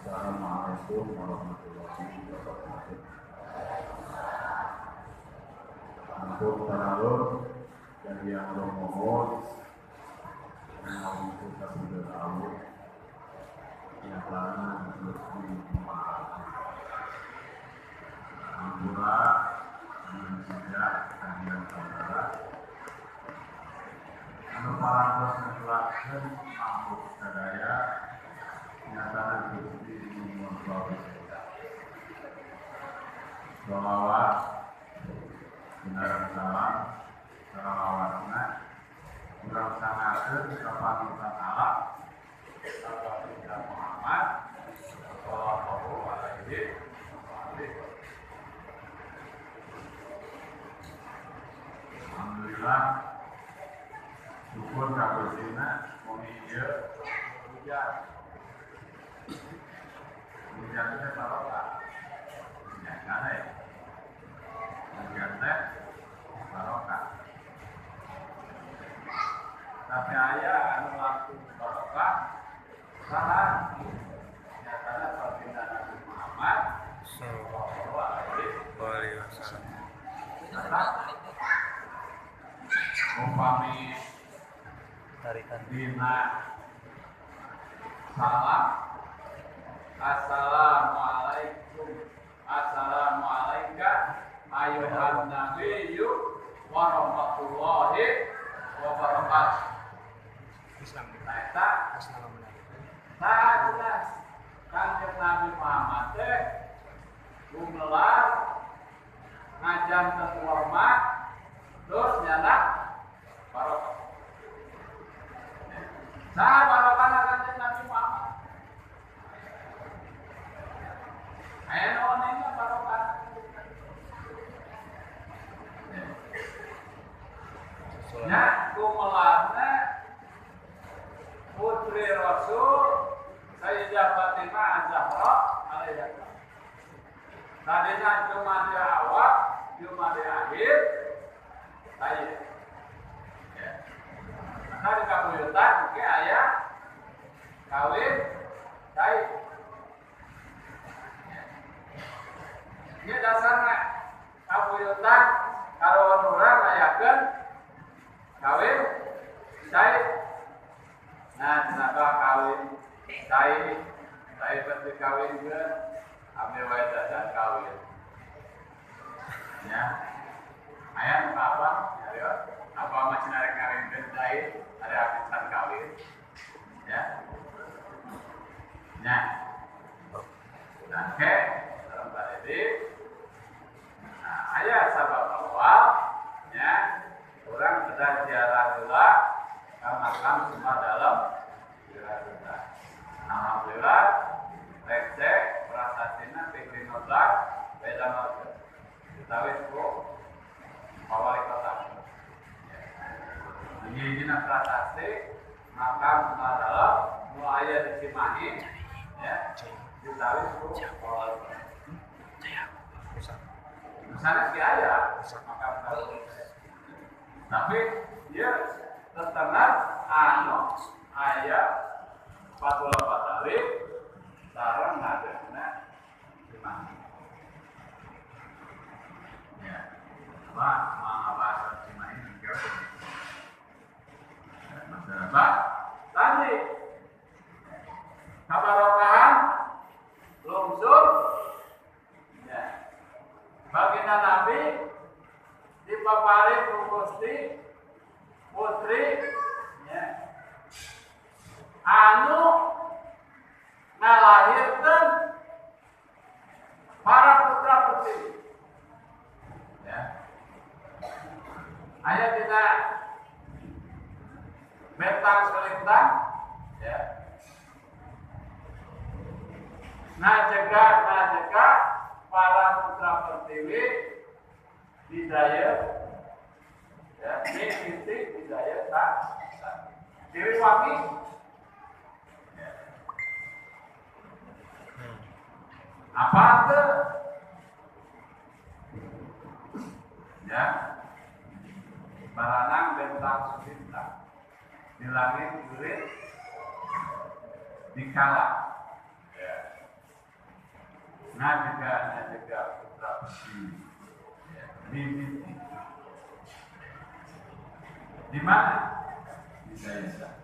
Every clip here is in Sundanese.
Assalamualaikum warahmatullahi wabarakatuh. Untuk tarawih dari yang romohon yang kita sudah tahu yang tanah lebih mahal. Ampura Indonesia kalian saudara. Anu parantos netelakeun mampu sadaya nyatana Gusti nuwun sawise. Sholawat benaran salam salawatna urang sangakeun ka panutan Allah Baginda Muhammad sallallahu alaihi wasallam. Alhamdulillah syukur ka Gustina mumi ieu hujan. Hujan teh barokah. Ya kana ya. Hujan teh barokah. Tapi aya anu langsung barokah saha nyatana baginda Nabi Muhammad sallallahu alaihi wasallam. Umpami tarikan dina salam assalamualaikum assalamualaika ayuhan nabiyyu warahmatullahi wabarakatuh. Islam eta tah jelas Kanjeng Nabi Muhammad teh gumelar ngajanten hormat terus nyana barokah. Saha barokahna Kanjeng Nabi Muhammad? Aya nu onengna barokah. Nya gumelarna putri Rasul Sayyidah Fatimah Az-Zahra alaiha. Tadinya cuma di awal, cuma di akhir, saya. Ya. Nah di kabuyutan oke aya kawin cai. Ya. Ini dasarnya kabuyutan karuan urang ngayakeun kawin cai. Nah, kenapa kawin cai? Cai pasti kawinkeun abdi wae dadan kawin. Ya. Aya nu apa? Ya, apa mah cenah rek ngawinkeun cai, ada apisan kawin. Ya. Nah. Nah, ke dalam tadi. Nah, aya sabab awal ya, urang kedah ziarah heula ka makam Semar Dalem ziarah heula. Alhamdulillah recek prasastina ping 15 beda mah. Ditawis ku Pak Wali Kota. Ini prasasti makam Semar Dalem nu aya di Cimahi ya. Ditawis ku Pak Wali Kota. Misalnya si aya makam Dalem. Tapi dia terkenal anu aya patula patali sareng ngadegna Cimahi. Ya. Pak, mau bahas Cimahi enggak? Masalah Pak, tadi kabarokahan lungsur ya. Baginda Nabi dipapari ku Gusti putri ya. Anu ngalahirkeun para putra putri ya. Aya dina bentang selintang ya. Nah para putra pertiwi bidaya ya, mimiti bidaya tak Dewi Wangi ya. Apa itu? Ya, baranang bentang selintang di langit gurit dikala ya. Ngajaga putra putri ya, mimpi di mana? Di desa.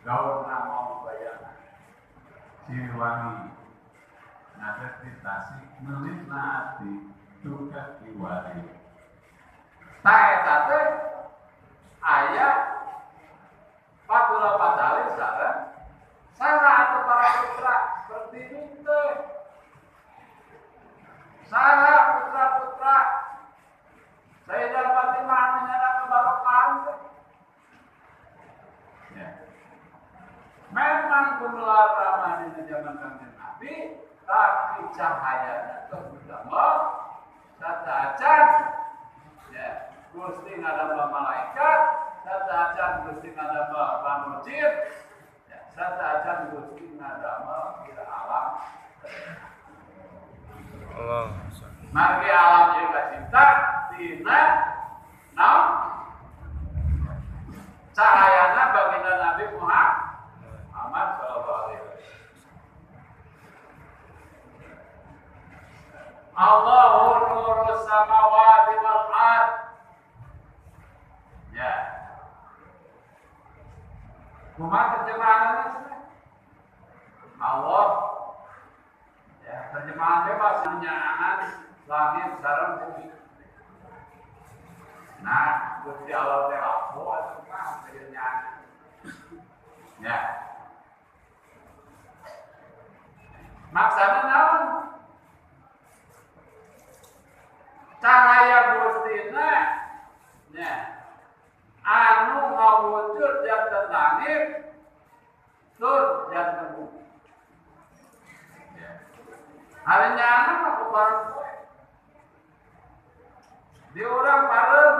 Gaul nama bayangan Siliwangi ngadep di Tasik melit hati duka kiwari. Tae teh aya patula patali sareng saha atau para putra seperti ini teh. Saha putra-putra Sayyidah Fatimah menyana kebarokahan teh. Ya. Memang gumelar ramah di zaman Kanjeng Nabi, tapi cahayanya terutama satacan ya Gusti ngadamel malaikat, satacan Gusti ngadamel pamujid, ya satacan Gusti ngadamel kira alam. Allah. Margi alam ieu kacinta tina naon? Cahayana baginda Nabi Muhammad sallallahu alaihi wasallam. Allahu nurus samawati wal ard. Ya. Kumaha terjemahanna? Allah. Ya, terjemahannya bahasa nyaangan langit sareng bumi. Nah, Gusti Allah teh laku atuh mah teu nyaangan. Ya. Maksudna naon? Cahaya Gustina ya anu ngawujud janten langit tur janten bumi. Ya. Hari nyaangan mah kubareng poe. Di urang bareng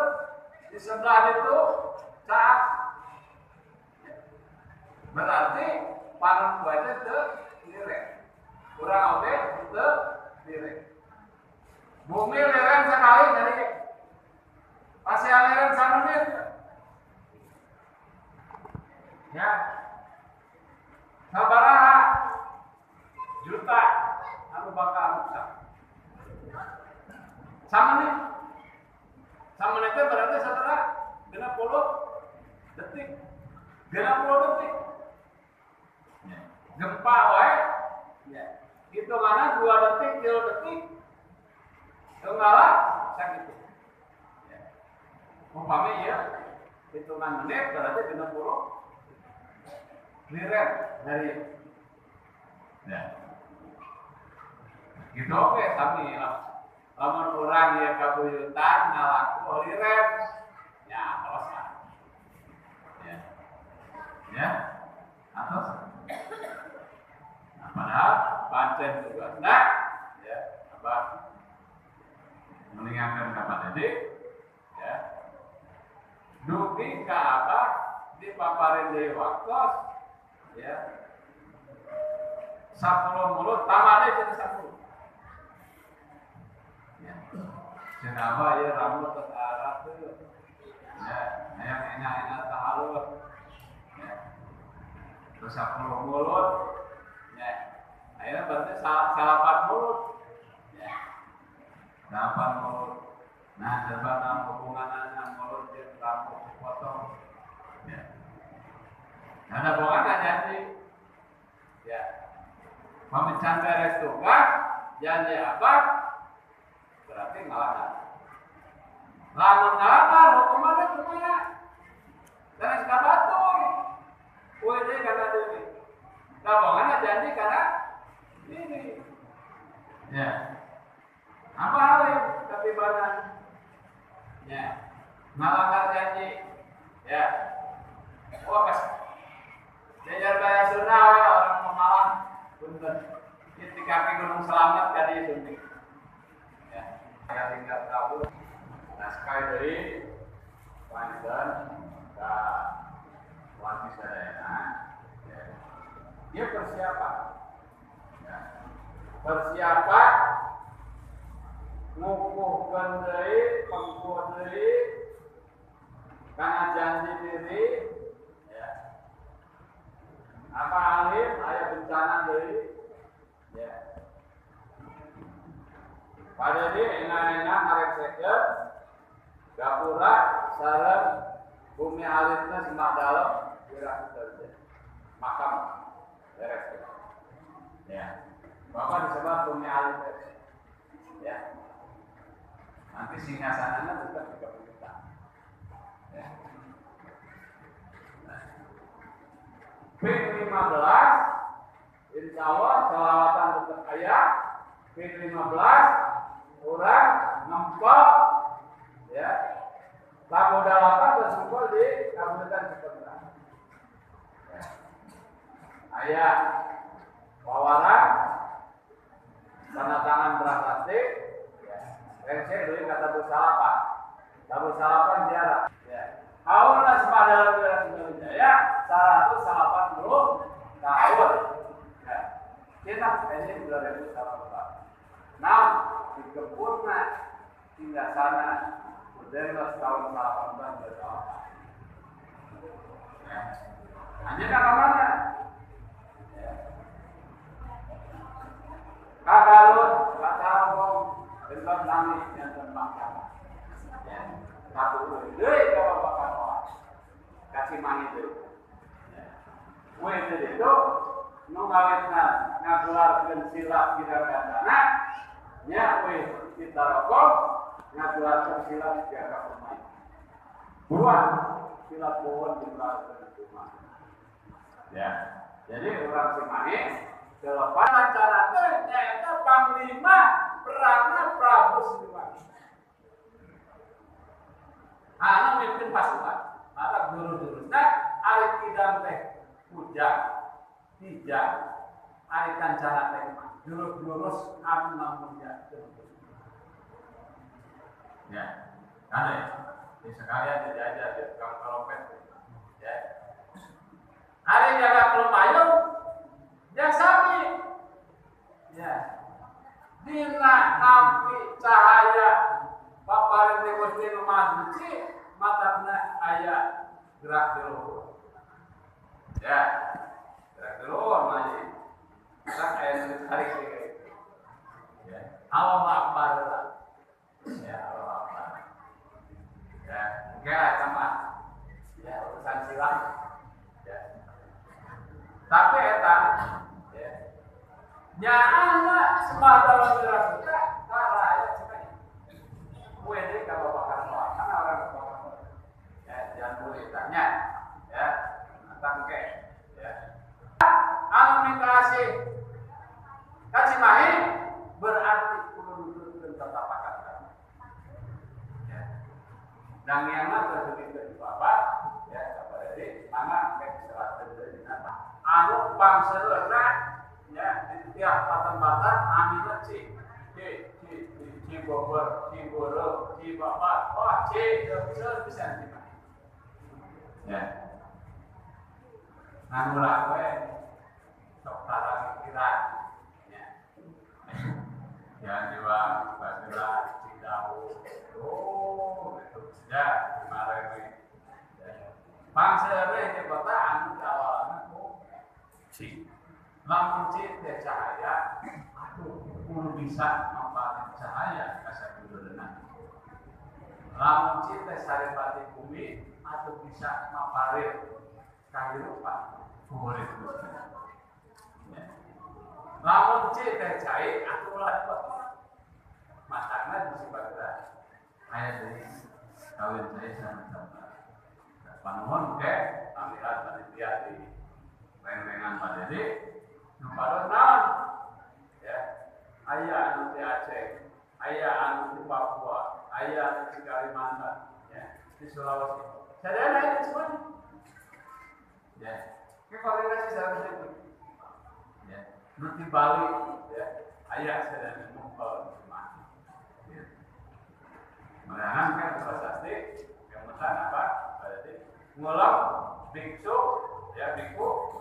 di sebelah itu caas. Berarti panon poe teh teu lireng. Urang oge teu lireng. Bumi leren sekali dari pasti leren samenit. Ya. Sabaraha juta anu bakal rusak. Samenit. Samenit teh berarti sabaraha? 60 detik. 60 detik. Ya. Gempa wae. Ya. Hitunganna 2 detik, 3 detik. Tunggalah sakitu. Ya. Umpami ya, hitungan menit berarti 60 liren dari ya. Gitu oke sami lah. Lamun urang ya kabuyutan ngalaku liren ya atos lah. Ya. Ya. Atos. Nah, padahal pancen tugasna ya apa meninggalkan kapan Dede ya dugi ka abah dipaparin deui waktos ya 10 mulut tambah deui cenah 10 ya cenah abah ieu rambut tos arah teu ya hayang enak-enak tah halus ya terus 10 mulut ya ayeuna berarti 8 mulut ya 8 mulut. Nah, sebab hubungan mulut jeung rambut dipotong. Ya. Nah, ada bohongan janji. Ya. Pamican beres tugas, janji apa? Berarti ngalanggar. Lamun ngalanggar hukumanna kumaha? Sanes ka batur. Euy deui kana deui. Nah, bohongan janji kana diri. Ya. Apa halnya tapi badan ya ngalanggar janji ya oh pas jajar baya sunnah we orang Pemalang punten ieu ti kaki Gunung Slamet ka dieu suntik ya aya lingga Prabu. Nah sekali deui panjenengan ka wanti sadayana ya dia persiapan ya persiapan ngukuhkeun deui, pengkuh deui kana janji diri ya. Apa alim aya bencana deui ya. Pada di enak-enak ngarengsekeun gapura sareng bumi alitna Semah Dalem Wirasuta makam beres. Ya. Bapak disebut bumi alit. Ya. Nanti singgasananya tetap 30 juta. Ya. Nah. P15 insya Allah selawatan tetap aya. P15 orang ngempel ya. Lagu dalapan tersumpul di Kabupaten Cipetra. Ya. Aya wawaran tanda tangan prasasti ya. Rengse deui ka Tabu Salapan. Tabu Salapan ziarah. Ya. Haulna Semah Dalem Wirasuta 180 tahun. Ya. Kita ini 2018. Nah, dikepurna hingga sana udah tahun 18 ya. Hanya ke mana? Ya. Kagalun, Katarabong, Benton Nami, yang termakan. Ya. Satu deui ka babakan oa. Kasih mani deui. Ya. We itu nu ngawetna ngagelarkeun silat Wiragandana nya we Citarokong ngagelarkeun silat Jaga Pemain. Buruan silat pohon digelarkeun rumah. Ya. Jadi urang Cimahi selepas acara teh nyaeta panglima perangna Prabu Siliwangi. Anu mimpin pasukan, maka guru-guruna ari kidam teh kujang, kijang, ari kancana teh mah jurus-jurus anu ngamuliakeun. Ya, ada ya. Ini sekalian jadi aja di tukang trompet. Ya. Ari jaga kelumayung, ya sami. Ya. Dina nampi cahaya paparin di Gusti nu Maha Suci, matakna aya gerak di luhur. Ya. Gerak di luhur mah ieu. Gerak aya nu ditarik deui. Ya. Allah Akbar. Ya, Allah Akbar. Ya, oke lah sama. Ya, urusan silang. Ya. Tapi eta ya. Nyaana Semah Dalem Wirasuta ka rakyat Cimahi. Kue deui ka babakan moal, kana orang babakan moal. Ya, jangan boleh tanya. Ya, tentang ke. Ya. Anu migrasi ka Cimahi berarti kudu nuturkeun tatapakan. Ya. Dan yang mah terjadi di bapak, ya, kabar dari mana kayak serat deui dina anu pangseurna ya di tiap patempatan amina C C C C Bogor, C Boro, C Bapak, wah C seur pisan Cimahi. Ya. Anu lah we sok tarang pikiran. Ya. Ya jiwa Basura Cidahu. Oh, itu ya kemarin we. Pangseurna di kota anu awalna ku C. Lamun C teh cahaya, aduh kudu bisa manfaatin cahaya ka sadulurna. Lamun C teh saripati bumi atau bisa maparin kahirupan kulit. Ya. Lamun C teh cai atuh ulah dipotong. Matana disebutna aya deui kawin cai sama-sama. Panuhun ke panggilan panitia di reng-rengan Pak Dedi. Nu pados naon? Ya. Aya anu di Aceh, aya anu di Papua, aya anu di Kalimantan, ya, di Sulawesi. Sadayana aya semua. Ya. Ke koordinasi sareng itu. Ya. Nu di Bali, ya, aya sadayana ngumpul semua. Ya. Malahan kan prasasti kemutan apa? Berarti ngulang biksu, ya biku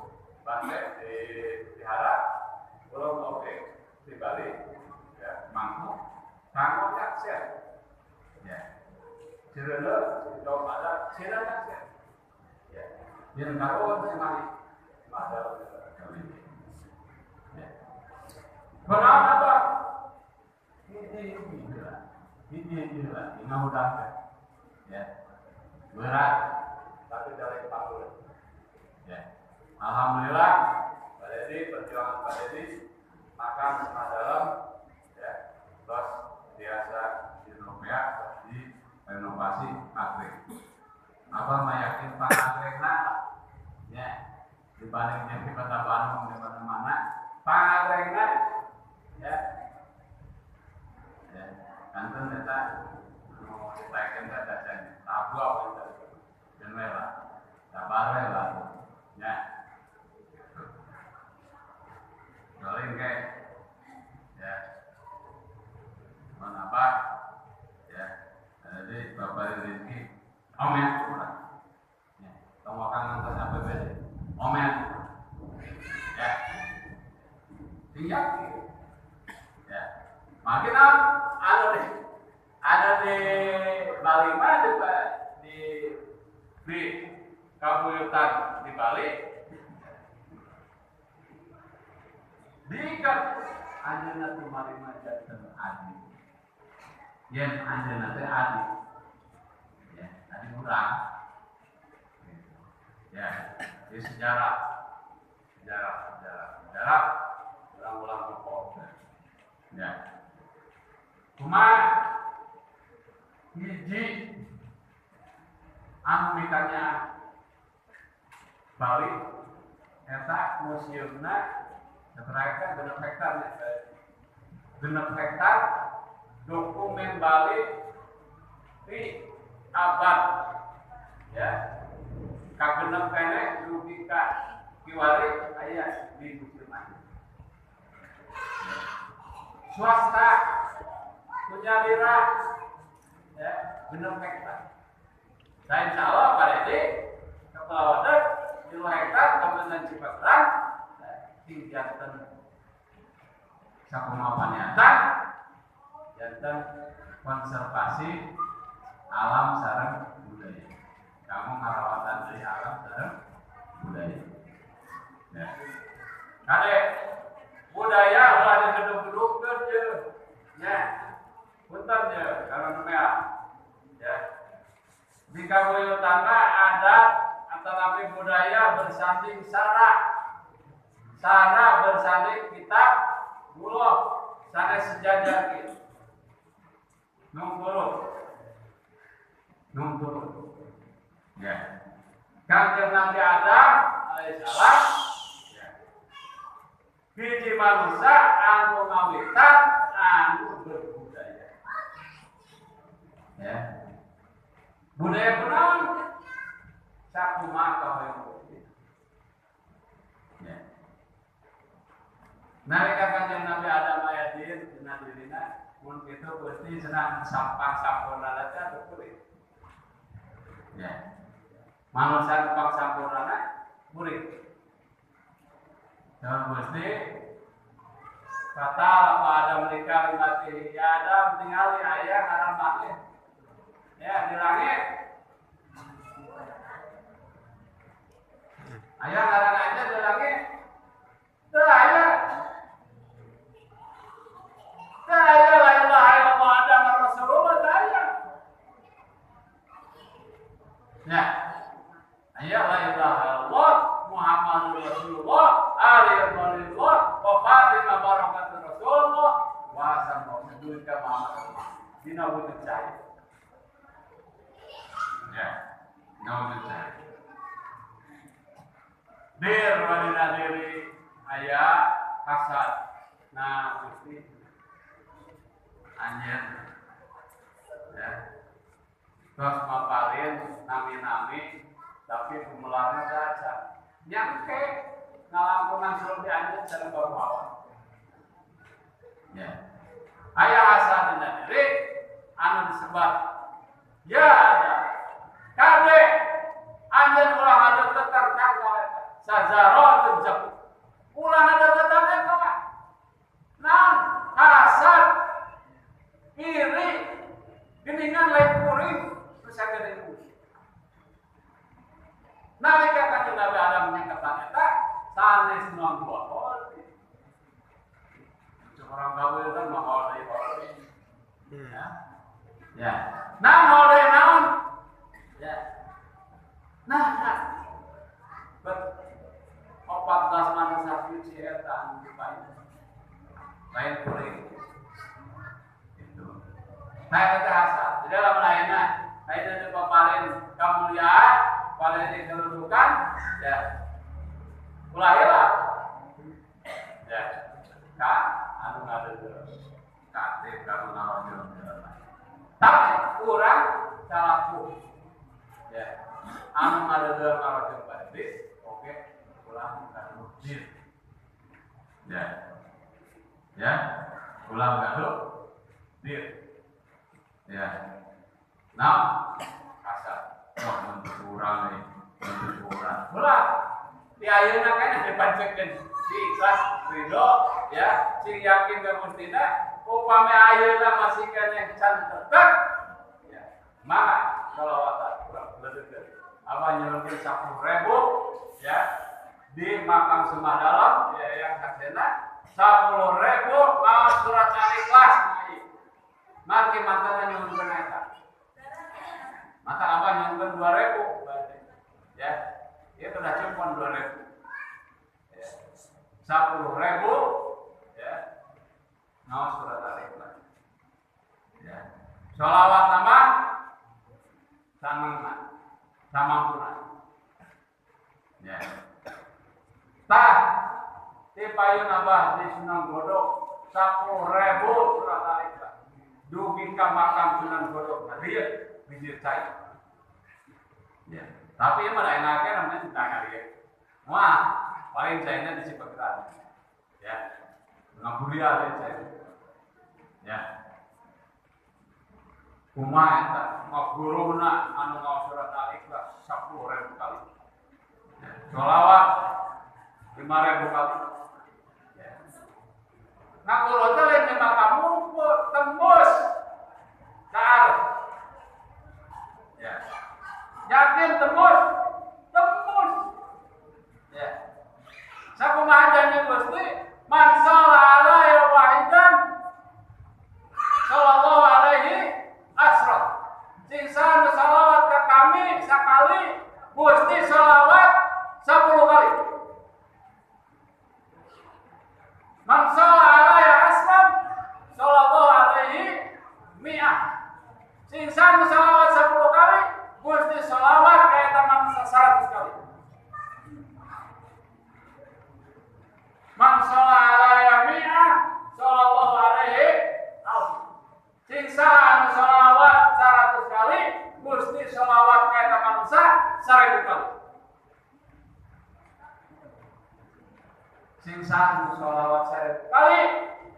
bante di vihara, ngulang oke di Bali, ya mangku, mangku nyaksian, ya. Cirele di Jawa Barat, cirele nyaksian, ya. Yang karuan Cimahi, Semah Dalem ya. Kenapa apa? Ini Hiji-hiji lah. Hiji-hiji lah, ini udah ya. Berat tapi dari panggul. Ya. Alhamdulillah Pak Dedi, perjuangan Pak Dedi makan setengah dalam ya, terus biasa di Rupiah di renovasi pabrik. Apa meyakin Pak Anggrek ya, dibandingnya di Kota Bandung di mana-mana, Pak Anggrek ya, ya, kanten eta mau ditaikan teh jajan tablo eta dan merah, sabar we lah, ya. Doling kayak, ya, mana apa, ya, jadi Bapak Rizky, omen kurang, ya, tong wakang ngantos APBD, omen, ya, tinggal, ya, makin ada di Bali mah di Kabuyutan di Bali. Diikat anjeunna teh marima janten adi. Yen anjeunna teh adi. Ya, adi urang. Ya, di sejarah ulang-ulang pokok. Ya. Kumaha hiji anu mikanya Bali eta museumna terakhir genep hektar, genep hektar dokumen Bali di abad ya kagenep kene dugi ka kiwari aya di museum swasta punya lira ya genep hektar. Saya insya Allah Pak Dedi kepala wadah 3 hektar kemudian Cipatrang janten sakumaha paniatan janten konservasi alam sareng budaya. Kamu ngarawatan dari alam sareng budaya. Ya. Kade budaya ulah digedug-gedugkeun ye. Ya. Punten ye kalau nu ya. Di Kabuyutan adat atau budaya bersanding sara. Sara bersanding kitab buloh sana sejajar gitu. Nungkurut. Ya. Kanjeng Nabi Adam alaihissalam ya. Hiji manusia anu ngawitan anu berbudaya. Ya. Budaya kunaon? Sakumaha kahoyong. Ya. Nalika Kanjeng Nabi Adam aya dieu dina dirina mun kitu Gusti cenah sampah sampurna teh kuring. Ya. Manusia pang sampurna kuring. Dan Gusti kata apa Adam lika mati ya Adam tingali aya ngaran make. Ya di langit. Aya ngaran aja di langit. Teu aya. Teu aya la ilaha illallah Adam Rasulullah teu aya. Ya. Aya la ilaha illallah Muhammadur Rasulullah Ali Rasulullah wa Fatimah barakatur Rasulullah wa sallallahu alaihi Muhammad. Dina wujud cahaya. Ya, dina wujud cahaya. Bir wadina diri aya hasad. Nah, Gusti anjeun ya. Terus mapalin nami-nami tapi gumelarna saja. Nyangke ngalangkungan surga anjeun sareng bawa. Ya. Aya hasad dina diri anu disebat ya ada. Kade anjeun ulah ngadeukeutan ka eta. Sazaratun jauh. Ulah ngadeukeutan eta. Naon hasad iri geningan lain kuring terus sagede kuring. Nalika kanjeng Nabi Adam nyangketan eta sanes non bohol. Cek orang gawe kan mahal deui. Ya. Ya. Nah, hole naon? Ya. Nah, bet 14 manusia suci eta anu dipain. Lain kuring. Gitu. Nah, eta hasad. Jadi lamun ayeuna ayeuna teu paparin kamuliaan, paling kedudukan, ya. Ulah heula. Ya. Ka anu ngadeuleu. Kate ka nu ngarojong. Tapi urang salaku. Ya. Anu ngadeuleu ngarojong ka iblis, oke, ulah gaduh dir. Ya. Ya, ulah gaduh dir. Ya. Nah, kasar. Oh, untuk urang nih, untuk urang. Ulah di ayeuna kan dipancekeun di ikhlas ridho ya, sing yakin ka Gustina, upami ayeuna masih keneh can tetep ya. Maka sholawatan urang beuteutkeun. Apa nyelengkeun 10.000 ya di makam Semah Dalam ya yang kasena 10.000 maos surat Al-Ikhlas ngaji. Maki mantana nyuhunkeun eta. Maka apa nyuhunkeun 2.000 berarti. Ya. Ieu kedah cumpon 2.000. Ya. 10.000 ya. Maos surat Al-Ikhlas. Ya. Sholawat nama samangna. Samampuna. Ya. Tah di payun abah di Sunan Godok 10.000 surat Al-Ikhlas. Dugi ka makam Sunan Godok ngadieu bijir cai. Ya. Tapi ieu mah enaknya namanya cinta kali ya. Wah, paling cairnya di Cipegeran. Ya. Ngaburia teh cair. Ya. Kumaha eta ngaguruna anu ngaos surat Al-Ikhlas 10.000 kali. Ya. Sholawat 5.000 kali. Ya. Ngaguru teh lain di makam tembus ka arus. Ya. Yakin tembus, tembus. Ya. Sakumaha janji Gusti, man sholla alaihi wahidan sallallahu alaihi asra. Sing saha nu salawat ka kami sakali, Gusti salawat 10 kali. Man sholla alaihi asran sallallahu alaihi mi'ah. Sing saha nu salawat 10 kali, Gusti salawat ka eta manusia 100 kali. Man sholla alaihi mi'ah sallallahu alaihi alf. Sing saha nu salawat 100 kali, Gusti salawat ka eta manusia 1000 kali. Sing saha nu sholawat 1000 kali,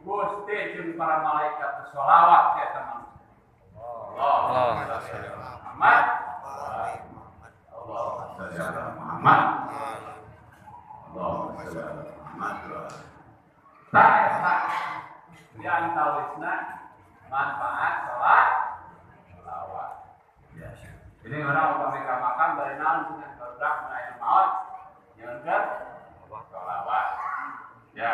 Gusti jeung para malaikat sholawat ka eta manusia. Allahumma sholli ala Muhammad. Allahumma sholli ala Muhammad. Allahumma sholli ala Muhammad. Tah eta di antawisna manfaat sholat sholawat. Ya. Ini orang upami ka makam bari naon cenah barudak mun aya maot nyieunkeun sholawat. Ya.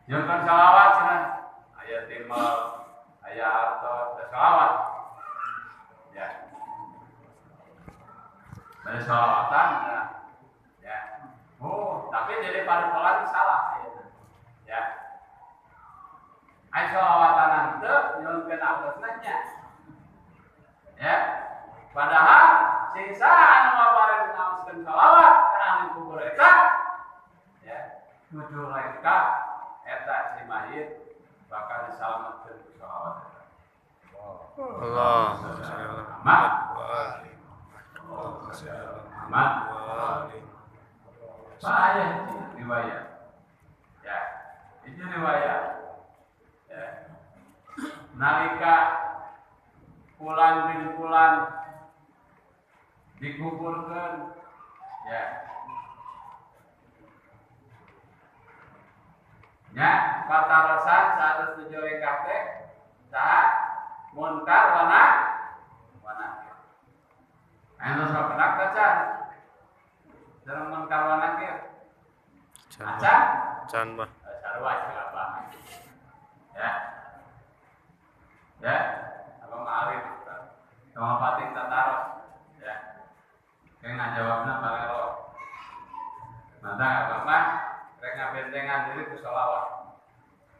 Nyieunkeun sholawat cenah aya timel, aya artos, sholawat. Ya. Bari sholawatan nah. Ya. Oh, tapi jadi padepokan salah ayeuna. Ya. Ai sholawatan teu nyieunkeun artosna nya. Ya. Padahal sing saha anu maparin ngaoskeun sholawat ka ahli kubur eta ya, 7 lengkah eta si mayit bakal disalametkeun ku sholawat eta. Allahumma sholli ala Muhammad wa ali Muhammad. Allahumma sholli ala Muhammad wa ali Muhammad. Bahaya riwayat. Ya, ini riwayat. Ya. Nalika pulang bin pulang dikuburkan, ya. Ya, patarosan 107 lengkah teh saha munkar wana wana. Anu sok penak teh can. Sareng munkar wa nakir. Acan? Can mah. Sarua jeung apa? Ya. Ya, apa mah alim tong pating tataros. Ya. Kayak ngajawabna parelo. Mata abah mah rek ngabentengan diri ku sholawat.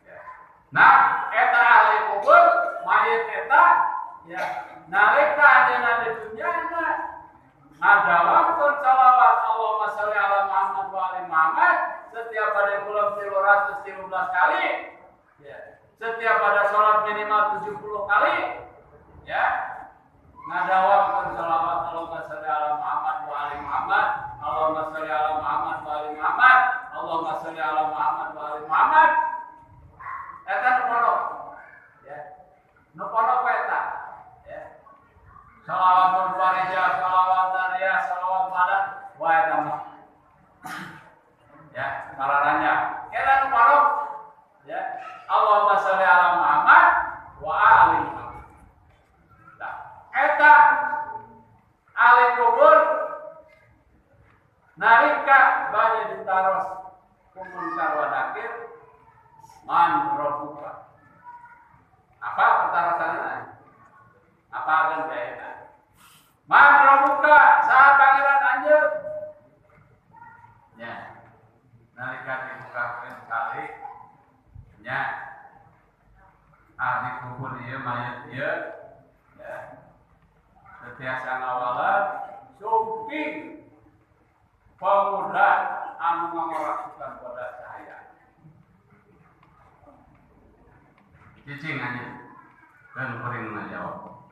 Ya. Nah, eta ahli kubur mayit eta ya nalika anjeunna di dunya na ngadawamkeun sholawat Allahumma sholli ala Muhammad wa ali Muhammad setiap pada bulan 313 kali ya. Setiap pada sholat minimal 70 kali ya. Ngadawamkeun sholawat Allahumma sholli ala Muhammad wa ali Muhammad, Allahumma sholli ala Muhammad wa ali Muhammad, Allahumma sholli ala Muhammad wa ali Muhammad. Eta nu pondok ya. Nu pondok eta ya. Sholawat munfarijah, sholawat nariyah, sholawat madat, wa eta mah. Ya, kararanya. Eta nu pondok ya. Allahumma sholli ala Muhammad wa ali Muhammad. Nah, eta ahli kubur nalika bade ditaros ku munkar wa nakir man rabbuka. Apa pertarosanna? Apa agan baena? Man rabbuka, saha pangeran anjeun? Ya. Nalika dibukakeun kali nya ahli kubur ieu mayit ieu ya. Setiasa ngawalan sumping pemuda anu ngangorasukan pada cahaya. Cicing aja dan kuring ngajawab.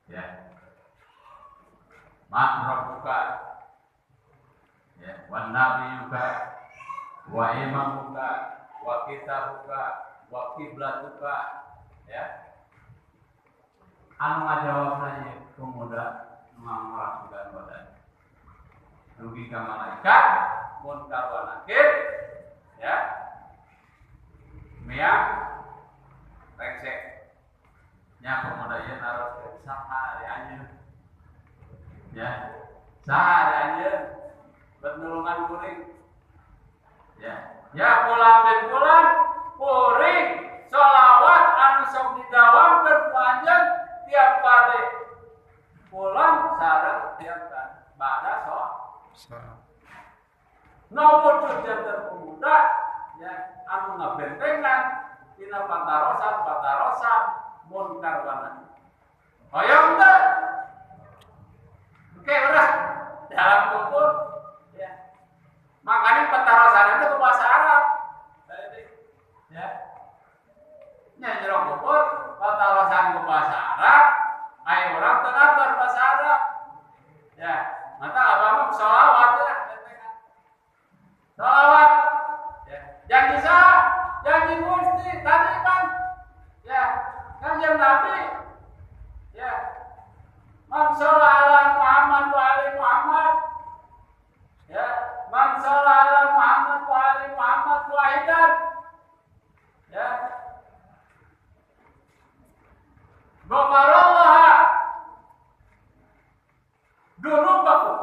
Ya. Man rabbuka ya, wan nabiyuka wa imamuka wa kitabuka wa kiblatuka ya. Anu ngajawabna ieu pemuda nu ngangorasukan badan. Dugi ka malaikat munkar wa nakir ya. Mia rengsek. Nya pemuda ieu naros saha ari anjeun. Ya. Saha ari anjeun bet nulungan kuring. Ya. Ya pulang bin pulang kuring sholawat anu sok didawamkeun ku anjeun tiap kali pulang sareng tiap bada sok. No wujud janten pemuda ya anu ngabentengan tina patarosan munkar wa nakir. Hoyong teu? Oke, udah dalam kubur ya. Makanya patarosan itu bahasa Arab. Ya. Nya jero kubur patarosan ku bahasa Arab, aya urang teu ngartos bahasa Arab. Ya, mata abah mah sholawat ya. Sholawat. Ya. Janji saha? Janji Gusti tadi kan. Ya, Kanjeng Nabi. Ya. Man sholla ala Muhammad wa ali Muhammad. Ya, man sholla ala Muhammad wa ali Muhammad wahidan. Ya. Ghafarallahu dunubakum.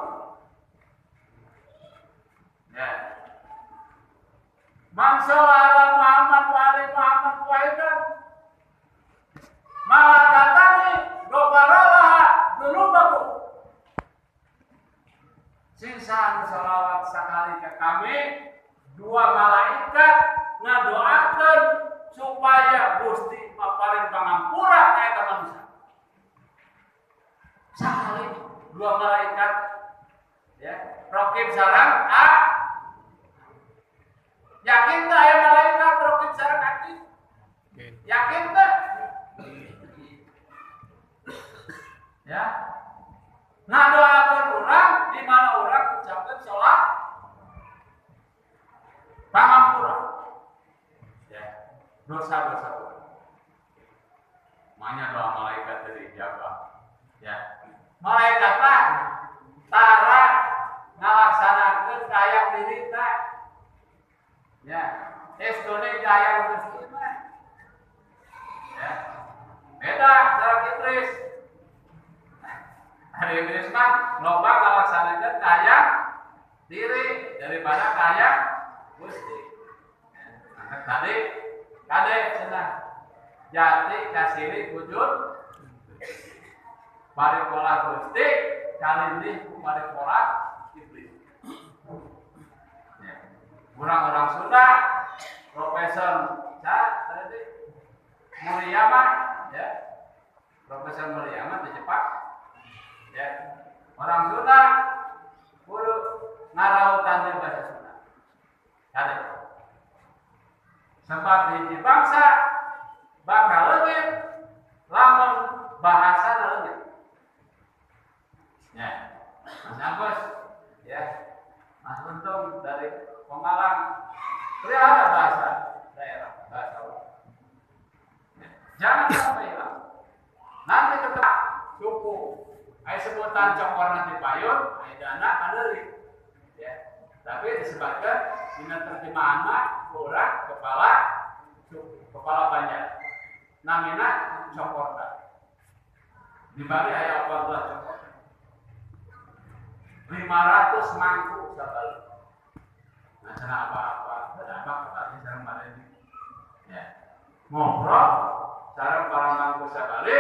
Ya. Man sholla ala Muhammad wa ali Muhammad wahidan. Malakatani ghafarallahu dunubakum. Sisa anu sholawat sakali ke kami, dua malaikat ngadoakeun supaya Gusti maparin pangampura ka eta manusia. Sakali dua malaikat ya, rokib sareng a. Yakin teu aya malaikat rokib sareng atid? Yakin teu? Ya. Ngadoakeun urang di mana urang ucapkeun sholat pangampura. Ya, dosa-dosa urang. Makanya doa malaikat tadi dijabah. Ya. Malaikat mah tara ngalaksanakeun kayang dirina. Ya, estone kayang Gusti mah. Ya. Beda sareng iblis. Hari iblis mah loba ngalaksanakeun kayang diri daripada kayang Gusti. Nah, tadi kade cenah. Jati kasiri wujud parikola Gusti kalindih ku parikola iblis. Ya. Orang-orang Sunda, Profesor tadi Muriyama, ya. Profesor Muriyama di Jepang. Ya. Orang Sunda kudu ngarautan di bahasa Sunda. Kade. Sebab hiji bangsa bakal leungit lamun bahasa leungit. Ya. Mas Agus, ya. Mas Untung dari Pemalang, pelihara bahasa daerah, bahasa orang. Ya. Jangan sampai hilang. Nanti tetap suku. Ai sebutan cokorna di payun, ai dana pandeuri. Ya. Tapi disebutkan dina terjemahan mah urang kepala suku, kepala banjar. Namina cokorda. Di Bali aya 14 cokorda. 500 mangkuk sabali. Nah, cenah apa-apa, ada apa kepala sareng Bali. Ya. Ngobrol sareng para mangku sabali,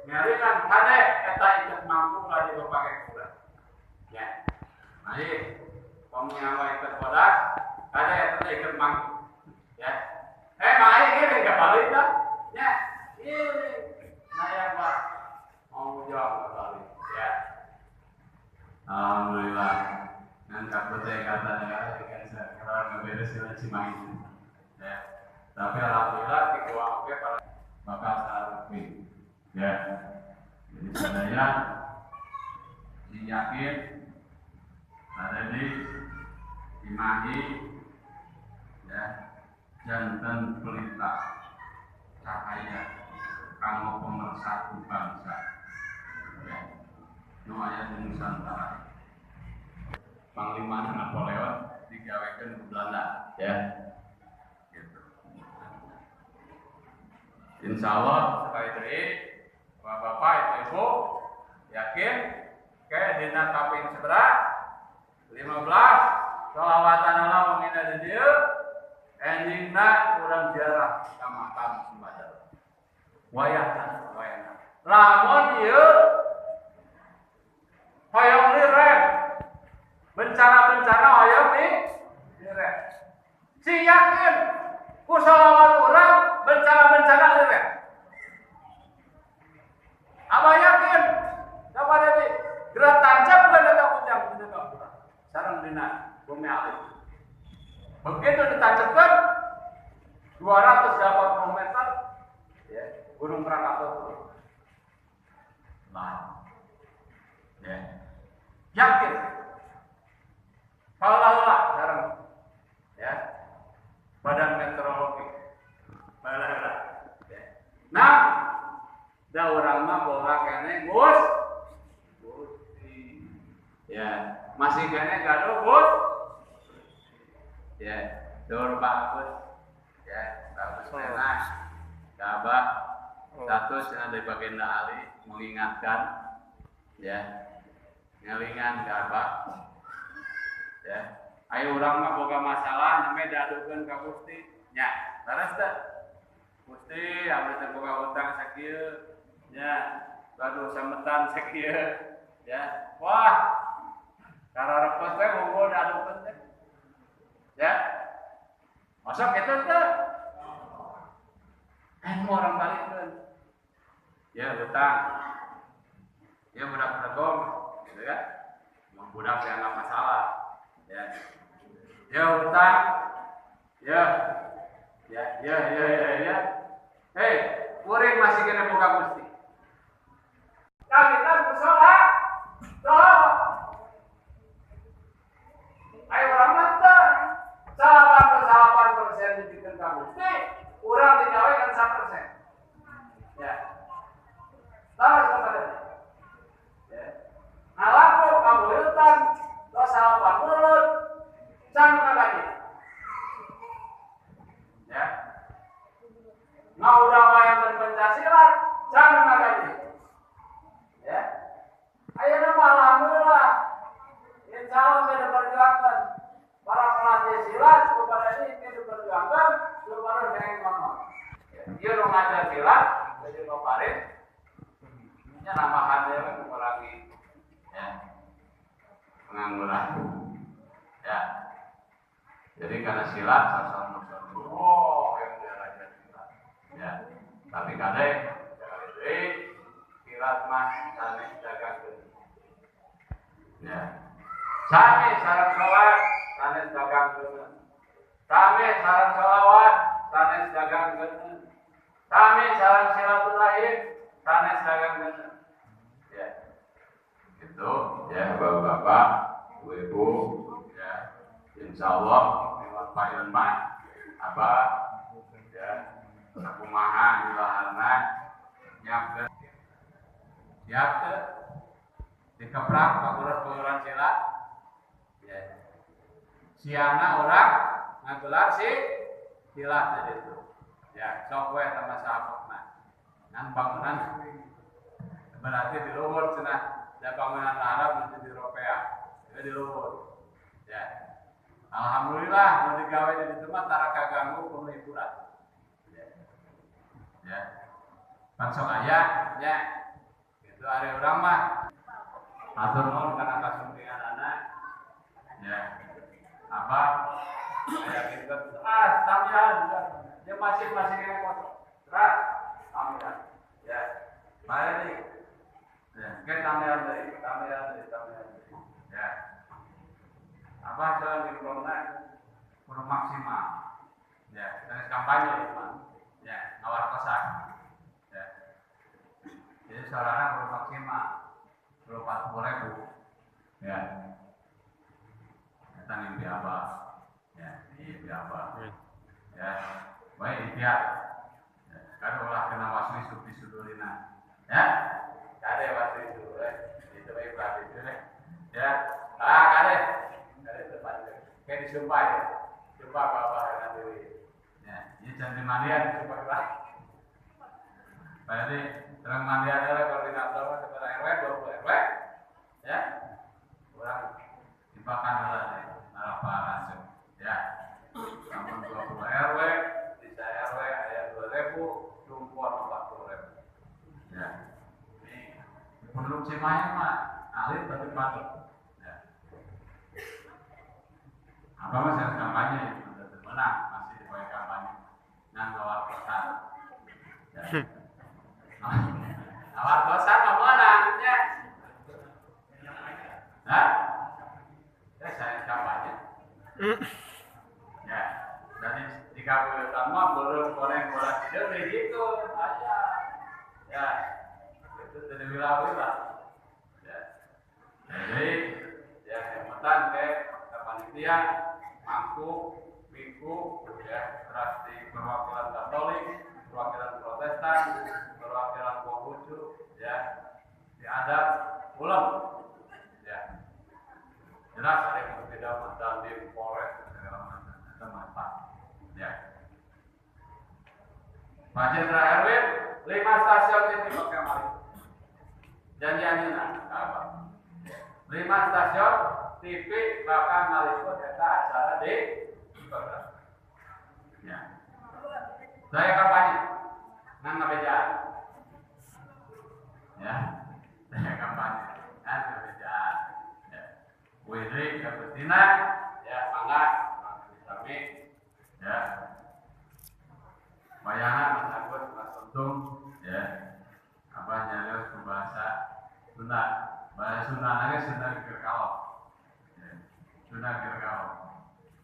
ngeringan kade eta iket mangku ulah dipake kurang. Ya. Mari pong nyawa iket bodas, kade eta iket mangku. Ya. Mari ngiring ka Bali tah. Ya, ngiring. Nah ya, Pak. Mau jawab ke Bali. Ya. Alhamdulillah. Ngan kapute kata ya kan sekarang beres di Cimahi. Ya. Tapi alhamdulillah di gua oke para bakal sarupi. Ya. Jadi sadaya yakin ada di Cimahi ya janten pelita cahaya kanggo pemersatu bangsa. Ya. Nu aya di Nusantara. Panglima Napoleon digawekeun ku Belanda ya. Gitu. Insya Allah sekali deui bapak-bapak, ibu-ibu yakin ke dina kaping seberapa 15 sholawatan Allah mengina di dieu enjingna urang ziarah ka makam Sembadar. Wayahna wayahna. Lamun ieu hoyong liren bencana-bencana hoyong liren. Si yakin ku sholawat urang bencana-bencana liren. Abah yakin dapat jadi gerak tancap bukan datang ujang dina kurang. Sareng dina bumi alit. Begitu ditancapkan 280 meter ya, Gunung Krakatau turun. Nah. Ya. Yakin. Kalau lah sareng ya. Badan Meteorologi. Balah. Ya. Nah, da urang mah boga keneh Gus. Gusti. Ya, masih keneh gaduh Gus. Ya, dur Pak Agus. Ya, bagus enak. Abah satu cenah dari Baginda Ali mengingatkan ya. Ngelingan ka Abah. Ya, ayo urang mah boga masalah namanya diadukeun ka Gusti. Nya, leres teu? Gusti, abdi teh boga utang sakieu. Ya, gaduh sametan sakieu. Ya, wah. Kararepes teh unggul diadukeun teh. Ya. Masuk kitu teh? Mau orang balikeun. Ya, utang. Ya budak bedegong, gitu kan? Mau budak yang nggak masalah. Ya. Ya utang. Ya. Ya, ya, ya, ya, ya. Hei, kuring masih kena boga Gusti. Kawitan bersolat, sholawat. Ayo urang mah teu. 88% dibikeun ka Gusti, urang digawe kan 1%. Ya. Terus kepada ya. Ngalaku kabuyutan, tos salapan mulut, can kagaji. Ya. Ngaudah wayang dan Pancasila, can kagaji. Ya. Ayeuna mah alhamdulillah. Insya Allah kita diperjuangkan. Para pelatih silat kepada ini kita diperjuangkan supaya jangan ngomong. Ya. Ieu nu ngajar silat jeung Pak Farid nya nambahan deui mengurangi ya pengangguran. Ya. Jadi karena silat sasar oh yang dia raja silat. Ya. Tapi kadang deui silat mah sanes dagangkeun. Ya. Sami sareng salat sanes dagangkeun. Sami sareng sholawat sanes dagangkeun. Sami sareng silaturahim sanes dagangkeun. Ya. Itu ya bapak-bapak, ibu-ibu ya. Insyaallah lewat Pak Yonmah apa ya sakumaha ilaharna nyiapkeun siap dikeprak paguran-paguran silat ya. Siangna urang ngagelar si silat di ditu. Ya, sok we sama saapokna. Ngan bangunan berarti di luhur cenah. Da bangunan Arab nanti di ropea. Jadi di luhur. Ya. Alhamdulillah nu digawe di ditu mah tara kaganggu ku hiburan. Ya. Ya. Pan sok aya nya. Itu ari urang mah atur nuhun kana kasumpinganana. Ya. Apa? Aya kitu ah tambahan dia masing-masing yang kosong. Terus tambahan. Ya. Mari nih. Ya, ke tambahan deui, tambahan deui, tambahan deui. Ya. Apa jalan diplomna kudu maksimal. Ya, sanes kampanye ieu mah. Ya, ngawartosan. Ya. Jadi sarana kudu maksimal. Kudu 40.000. Ya. Eta mimpi apa? Ya, mimpi apa? Ya. Baik ikhtiar. Ya, kan ulah kena waswi supi sudurina. Ya. Kade waswi itu, itu baik berarti itu deh. Ya. Ah, kade. Kade tepat. Kayak disumpah ya. Sumpah bapak dengan diri. Ya, ini jangan mandian disumpah lah. Berarti terang mandian adalah koordinator secara RW 20 RW. Ya. Orang timpakan lah deh. Narapan ya. Namun 20 RW bisa RW ayat 2.000, lumpur 40.000. Ya. Ini penduduk Cimahi mah alit tapi padat. Ya. Apa mas yang kampanye itu menang masih dipakai kampanye. Nang ngawar pesan. Ya. Ngawar pesan mah menang ya. Hah? Ya saya kampanye. Ya. Jadi di kabupaten mah belum goreng bola tidur begitu aja. Ya. Itu dari wilayah. Ya. Jadi ya kemutan ke panitia, mangku, minggu, ya, terus di perwakilan Katolik, perwakilan Protestan, perwakilan Konghucu, ya, di adat ulang, ya. Jelas ada yang berbeda mantan di Polres segala macam, itu mantap, ya. Pak Jenderal Erwin, 5 stasiun ini pakai mari. Janjiannya apa? 5 stasiun TV bakal ngaliput eta acara di program. Ya. Saya kampanye nang ngabejaan. Ya. Saya kampanye nang ngabejaan. Ya. Wiri Agustina ya mangga sami ya. Bayana Mas Agus, Mas Untung ya. Apa nyarios bahasa Sunda. Bahasa Sunda nage Sunda keur. Sunda keur.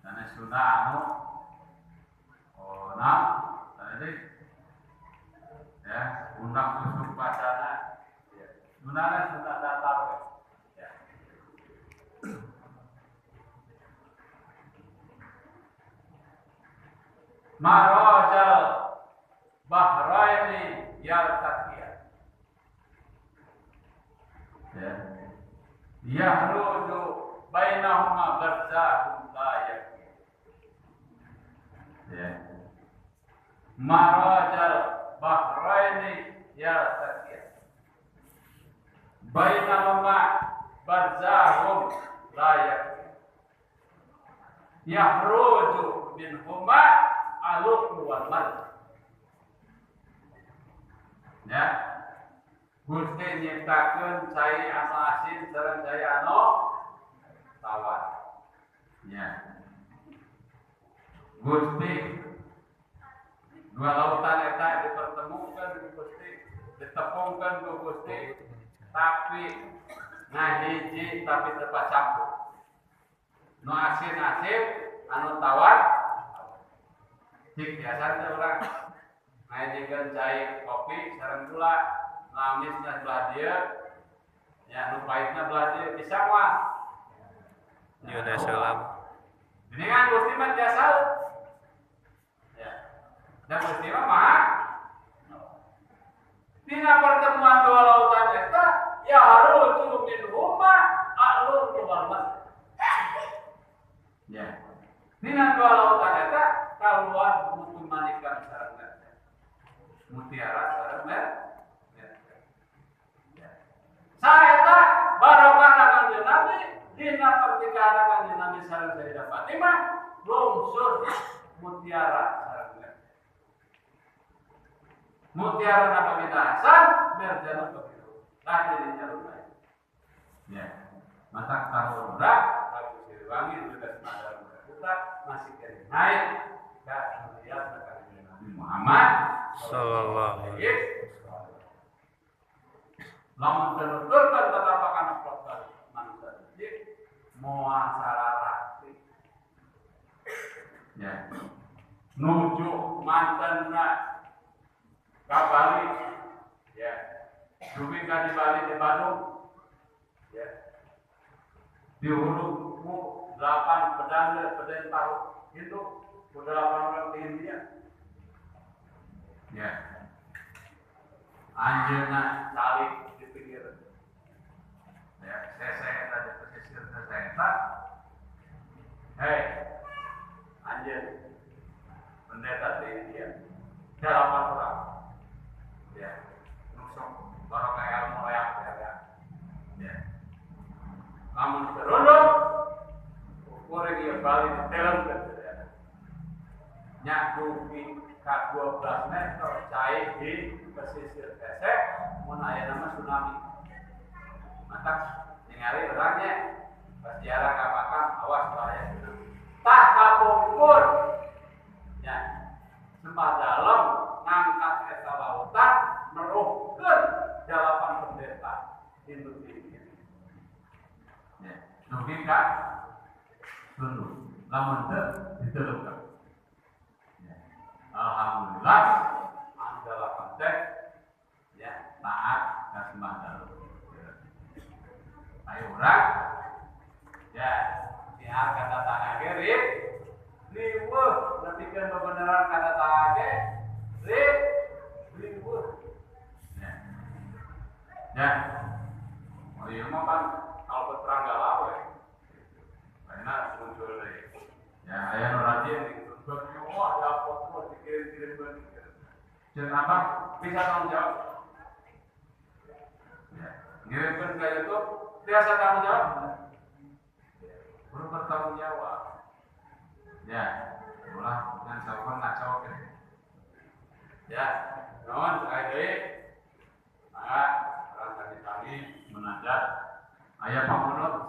Dan Sunda anu oh nah tadi ya undang kusuk bacana ya Sunda Sunda datar ya. Marajal bahraini yaltaqiya ya yahruju bainahuma barzahum la yaqin ya. Marajal bahraini yaltaqiya bainahuma barzahum la yaqin yahruju minhuma aluk wal mad. Ya. Gusti nyiptakeun cai anu asin sareng cai anu tawar. Ya. Gusti dua lautan eta dipertemukan ku Gusti, ditepungkeun ku Gusti, tapi ngahiji tapi tepat campur. Nu asin-asin anu tawar cik biasa teh urang ngahijikeun cai kopi sareng gula, nu amisna belah dieu, ya nu pahitna belah dieu bisa moal. Nyuna salam. Ini kan Gusti mah tiasa. Ya. Dan Gusti mah maha. Dina pertemuan dua lautan eta ya haruju min huma alur wal mas. Ya. Dina dua lautan eta kaluar mutu manika sareng mercon. Mutiara sareng mercon. Ya. Saeta barokah Kanjeng Nabi dina pernikahan Kanjeng Nabi sareng Sayyidah Fatimah lungsur mutiara sareng mercon. Mutiara Nabi Hasan merjana begitu. Lah jadi jalur lain. Ya. Mata tarura Prabu Siliwangi juga Semada Putra masih kena naik ke zuriat Nabi Muhammad sallallahu alaihi wasallam. Lamun tenuturkan tatapakan protokol manusia iki moal sararati. Ya. Nuju mantenna ka Bali. Ya. Dugi ka di Bali di Bandung. Ya. Dihuruf ku 8 pedanda peden tahu itu ku 8 orang di India. Ya. Anjeunna calik di pinggir. Ya, sese eta di pesisir sese eta. Hei, anjeun pendeta di India. 8 orang. Ya, nusuk barokah ilmu reak ya. Ya. Lamun terunduk kuring ieu Bali ditelemkeun sadayana. Nya dugi ka 12 meter cai di pesisir Pesek mun aya nama tsunami. Matak ningali urangnya pas ziarah ka makam awas bahaya tsunami. Tah kapungkur nya Sembah Dalem ngangkat eta lautan meruhkeun 8 pendeta Hindu ini. Ya, dugi ka tunduk. Lamun teu ditelepkeun. Ya. Alhamdulillah anu 8 teh ya taat ka Sembah Dalem. Ayo urang ya nihar kata tanah ge riweuh nepikeun bebeneran kata tanah ge riweuh. Ya. Ya. Oh ieu mah kan kalau terang galau we. Karena muncul deui. Ya aya nu rajin dituntut wah dapat terus dikirim-kirim. Jeung apa? Bisa tanggung jawab. Ya. Ngirimkeun ka YouTube biasa tanggung jawab. Perlu bertanggung jawab. Ya, ulah dan sampun ngaco gitu. Ya, nuhun sekali deui. Mangga urang tadi-tadi munajat aya pamunut